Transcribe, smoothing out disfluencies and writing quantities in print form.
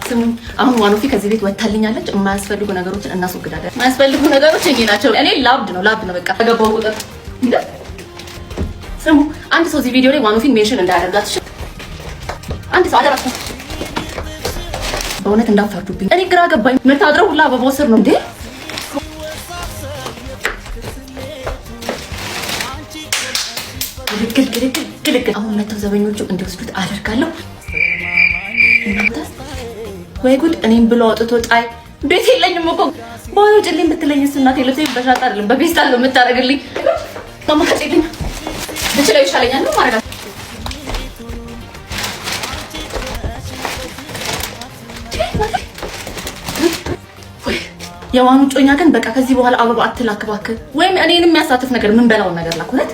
ስሙኝ፣ አሁን ዋኖፊ ከዚህ ቤት ወታልኛለች። የማያስፈልጉ ነገሮችን እናስወግዳለን። የማያስፈልጉ ነገሮች እኚህ ናቸው። እኔ ላብድ ነው፣ ላብድ ነው። በቃ ከገባው ቁጥር እንደ ስሙ፣ አንድ ሰው እዚህ ቪዲዮ ላይ ዋኖፊን mention እንዳያደርጋት እሺ? አንድ ሰው አደራችሁ። በእውነት እንዳትፈርዱብኝ። እኔ ግራ ገባኝ። የምታድረው ሁላ አበባው ስር ነው እንዴ? ግልግል ግልግል ግልግል። አሁን መተው ዘበኞቹ እንዲወስዱት አደርጋለሁ። እናንተ ወይ ጉድ! እኔም ብሎ አውጥቶ ጣይ። ቤት የለኝም እኮ። በኋላ ውጭልኝ ብትለኝ እሱ እናቴ ልብሴን በሻንጣ አይደለም በፌስታል ነው የምታደርግልኝ። ማማካጭ የለኝም፣ ብችለው ይሻለኛል ነው ማረጋት። የዋኑ ጮኛ ግን በቃ ከዚህ በኋላ አበባ አትላክ እባክህ፣ ወይም እኔንም የሚያሳትፍ ነገር ምን በላውን ነገር ላክ። እውነት።